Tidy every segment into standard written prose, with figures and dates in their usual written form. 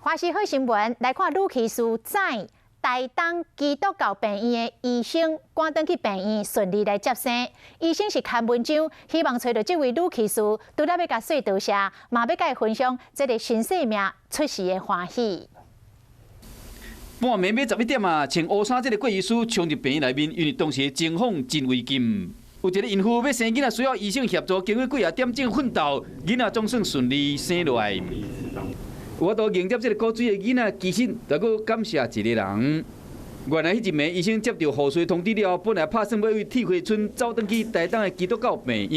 華視好新聞來看，女醫師載台東基督教病院的醫生趕轉去病院順利來接生。醫生是刊文章，希望揣著這位女醫師，除了欲共說多謝，嘛欲共伊分享這个新生命出世的歡喜。半暝欲11點啊，穿烏衫這个郭醫師衝入病院內面，因為當時情況真危急。有一个孕婦欲生囡仔，需要醫生協助，經過幾仔點鐘奮鬥，囡仔總算順利生落來。有法度迎接這个古錐的囡仔，其實著閣感謝一个人。原來彼一暝醫生接著護士通知了後，本來拍算欲為鐵花村走轉去台東的基督教病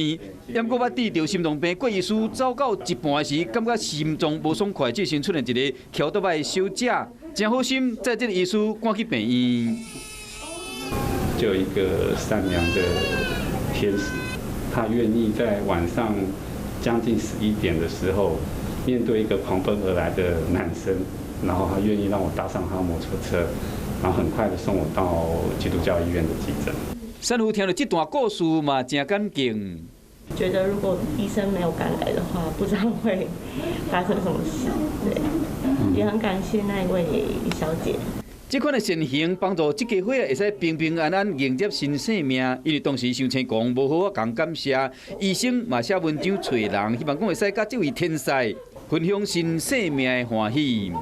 院，毋過捌得著心臟病郭醫師走到一半時，感覺心臟無爽快，這時出現一个騎歐多擺的小姐，真好心載這个醫師趕去病院。就一個善良的天使，他願意在晚上將近11點的時候，面對一個狂奔而來的男生，然後他願意讓我搭上他的摩托車，然後很快的送我到基督教醫院的急診。產婦聽著這段故事嘛，真感動。覺得如果醫生沒有趕來的話，不知道會發生什麼事。對，也很感謝那一位小姐。這款的善行幫助這家伙會使平平安安迎接新生命，因為當時傷青狂，無好好共感謝，醫生嘛寫文章揣人，希望講會使佮這位天使分享新生命的歡喜。